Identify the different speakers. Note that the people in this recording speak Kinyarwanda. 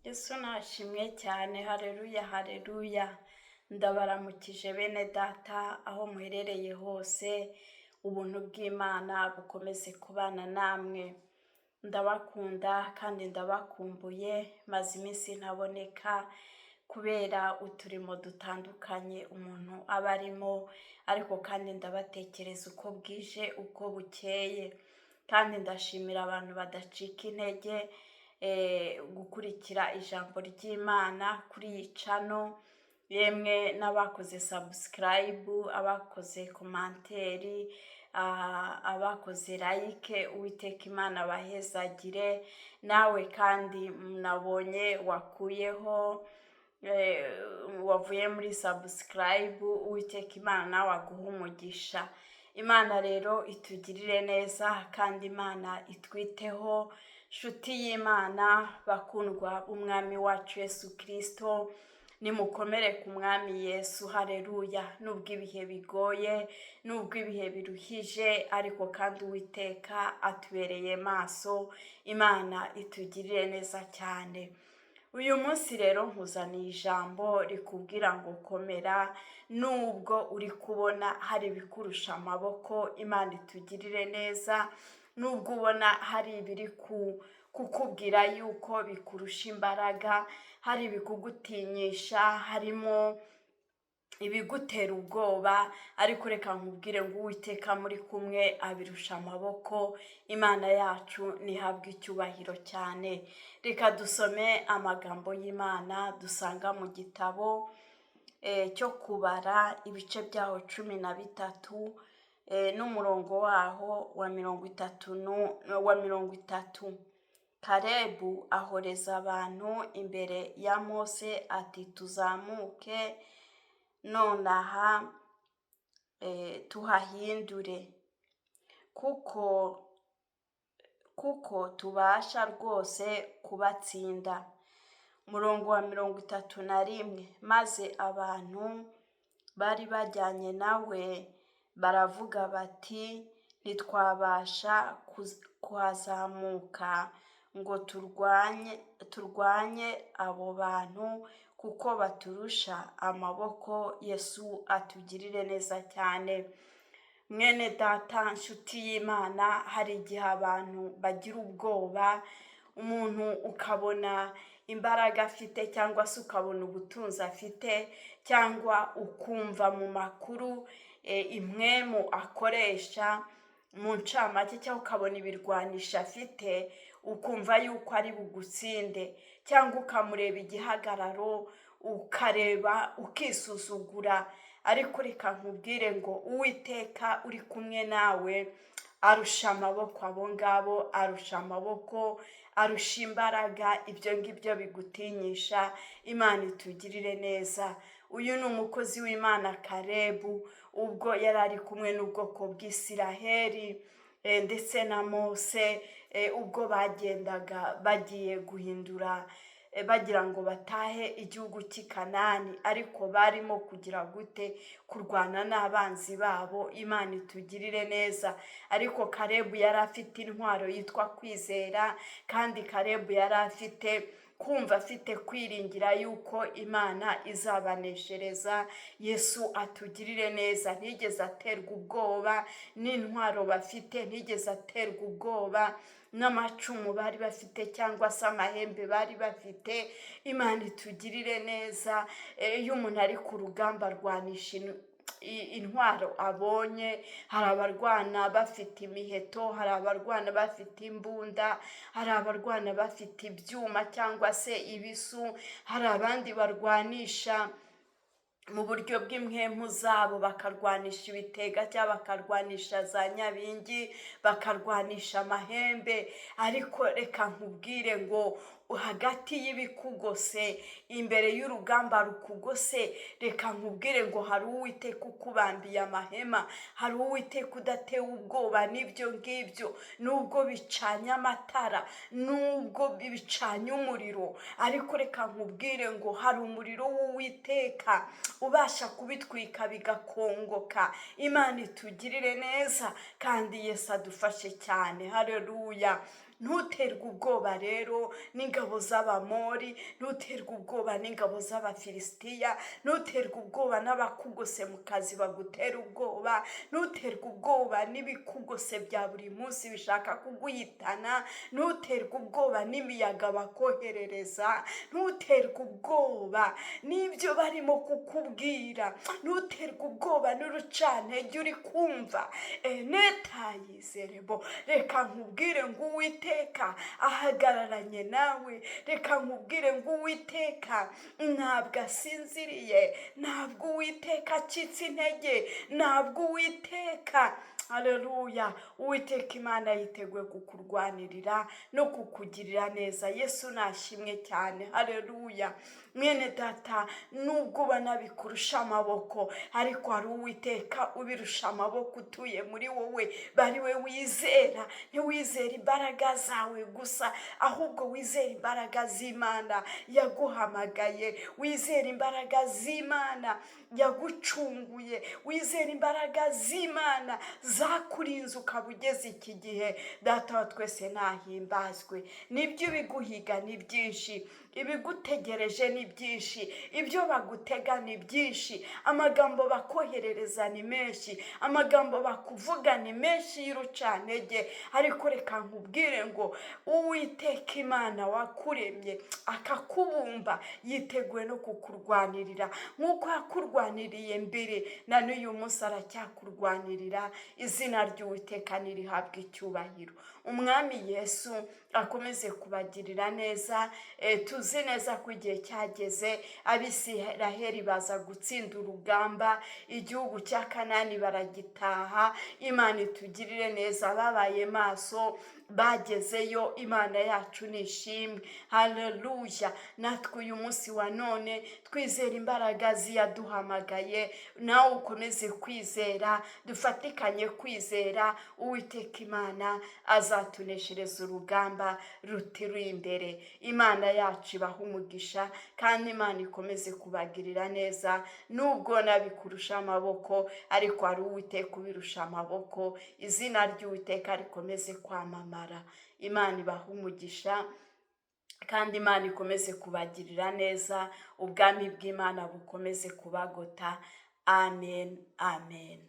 Speaker 1: Yesu nashimwe cyane, hareruya, hareruya. Ndabaramukije bene data aho muherereye hose, ubuntu bw'Imana bukomeze kubana namwe. Ndabakunda kandi ndabakumbuye, maze iminsi ntaboneka kubera uturimo dutandukanye umuntu aba arimo, ariko kandi ndabatekereza uko bwije, uko bukeye. Kandi ndashimira abantu badacika intege gukurikira ijambo ry'Imana kuri iyi channel, yemwe n'abakoze subscribe, abakoze commentaire, abakoze like, Uwiteka Imana abahezagire. Nawe kandi nabonye wakuyeho, wavuye muri subscribe, Uwiteka Imana nawe aguhe umugisha. Imana rero itugirire neza kandi Imana itwiteho. Nshuti y'Imana, bakundwa b'Umwami wacu Yesu Kirisito, nimukomere ku Mwami Yesu, hareruya. Nubwo ibihe bigoye, nubwo ibihe biruhije, ariko kandi Uwiteka atubereye maso. Imana itugirire neza cyane. Uyu munsi rero nkuzaniye ijambo rikubwira ngo komera nubwo uri kubona hari ibikurusha amaboko. Imana itugirire neza. Nubwo ubona hari ibiri kukubwira yuko bikurusha imbaraga, hari ibikugutinyisha, harimo ibigutera ubwoba, ariko reka nkubwire ngo Uwiteka muri kumwe abirusha amaboko. Imana yacu ntihabwe icyubahiro cyane. Reka dusome amagambo y'Imana dusanga mu gitabo cyo Kubara, ibice byaho 13 n'umurongo waho wa 30, wa 30. Kalebu ahoreza abantu imbere ya Mose ati: "Tuzamuke nonaha tuhahindure, kuko tubasha rwose kubatsinda." Umurongo wa 31: Maze abantu bari bajyanye nawe baravuga bati: "Ntitwabasha kuhazamuka ngo turwanye abo bantu, kuko baturusha amaboko." Yesu atugirire neza cyane. Mwene data, nshuti y'Imana, hari igihe abantu bagira ubwoba, umuntu ukabona imbaraga afite, cyangwa se ukabona ubutunzi afite, cyangwa ukumva mu makuru impwemu akoresha mu ncamake, cyangwa ukabona ibirwanisho afite, ukumva yuko ari bugutsinde, cyangwa ukamureba igihagararo, ukareba ukisuzugura. Ariko reka nkubwire ngo Uwiteka uri kumwe nawe arusha amaboko abo ngabo, arusha amaboko, arusha imbaraga ibyo ngibyo bigutinyisha. Imana itugirire neza. Uyu ni umukozi w'Imana Karebu, ubwo yari ari kumwe n'ubwoko bw'Isiraheli ndetse na Mose, ubwo bagendaga bagiye guhindura, bagira ngo batahe igihugu cy'i Kanani, ariko barimo kugira gute? Kurwana n'abanzi babo. Imana itugirire neza. Ariko Karebu yari afite intwaro yitwa kwizera, kandi Karebu yari afite kumva, afite kwiringira yuko Imana izabaneshereza. Yesu atugirire neza. Ntigeze aterwa ubwoba n'intwaro bafite, ntigeze aterwa ubwoba n'amacumu bari bafite cyangwa se amahembe bari bafite. Imana itugirire neza. Iyo umuntu ari ku rugamba arwanisha intwaro abonye. Hari abarwana bafite imiheto, hari abarwana bafite imbunda, hari abarwana bafite ibyuma cyangwa se ibisu, hari abandi barwanisha mu buryo bw'impwemu zabo, bakarwanisha ibitega cyangwa bakarwanisha za nyabingi, bakarwanisha amahembe. Ariko reka nkubwire ngo hagati y'ibikugose, imbere y'urugamba rukugose, reka nkubwire ngo hari Uwiteka ukubambiye amahema, hari Uwiteka udatewe ubwoba n'ibyo ngibyo. Nubwo bicanye amatara, nubwo bicanye umuriro, ariko reka nkubwire ngo hari umuriro w'Uwiteka ubasha kubitwika bigakongoka. Imana itugirire neza kandi Yesu adufashe cyane, hareruya. Ntuterwe ubwoba rero n'ingabo z'Abamori, ntuterwe ubwoba n'ingabo z'Abafilisitiya, ntuterwe ubwoba n'abakugose mu kazi bagutera ubwoba, ntuterwe ubwoba n'ibikugose bya buri munsi bishaka kuguhitana, ntuterwe ubwoba n'imiyaga bakoherereza, ntuterwe ubwoba n'ibyo barimo kukubwira, ntuterwe ubwoba n'urucantege uri kumva. Enetayizerebo, reka nkubwire ngo Uwiteka ahagararanye nawe. Reka nkubwire ngo Uwiteka ntabwo asinziriye, ntabwo Uwiteka acitse intege, ntabwo Uwiteka, haleluya, Uwiteka Imana yiteguye kukurwanirira no kukugirira neza. Yesu nashimwe cyane, haleluya. Mwene data, nubwo ubona bikurusha amaboko, ariko hari Uwiteka ubirusha amaboko utuye muri wowe. Bari we wizera, ntiwizere imbaraga zawe gusa, ahubwo wizere imbaraga z'Imana yaguhamagaye, wizere imbaraga z'Imana yagucunguye, wizere imbaraga z'Imana zakurinze ukaba ugeze iki gihe. Data wa twese nahimbazwe. Nibyo, ibiguhiga ni byinshi, ibigutegereje ni byinshi, ibyo bagutega ni byinshi, amagambo bakoherereza ni menshi, amagambo bakuvuga ni menshi y'urucantege. Ariko reka nkubwire ngo Uwiteka Imana wakuremye akakubumba yiteguye no kukurwanirira. Nk'uko yakurwaniriye mbere, na n'uyu munsi aracyakurwanirira. Izina ry'Uwiteka nirihabwe icyubahiro. Umwami Yesu akomeze kubagirira neza. Tuzi neza ko igihe cyageze, Abisiraheli baza gutsinda urugamba, igihugu cya Kanani baragitaha. Imana itugirire neza, babaye maso bagezeyo. Imana yacu ni ishimwe, haleluya. Natwe uyu munsi wa none twizera imbaraga ziyaduhamagaye. Nawe ukomeze kwizera, dufatikanye kwizera. Uwiteka Imana azatuneshereza urugamba rutiri imbere. Imana yacu ibaha umugisha, kandi Imana ikomeze kubagirira neza. Nubwo nabikurusha amaboko, ariko hari Uwiteka ubirusha amaboko. Izina ry'Uwiteka rikomeze kwamamara. Imana ibaha umugisha, kandi Imana ikomeze kubagirira neza. Ubwami bw'Imana bukomeze kubagota. Amen, amen.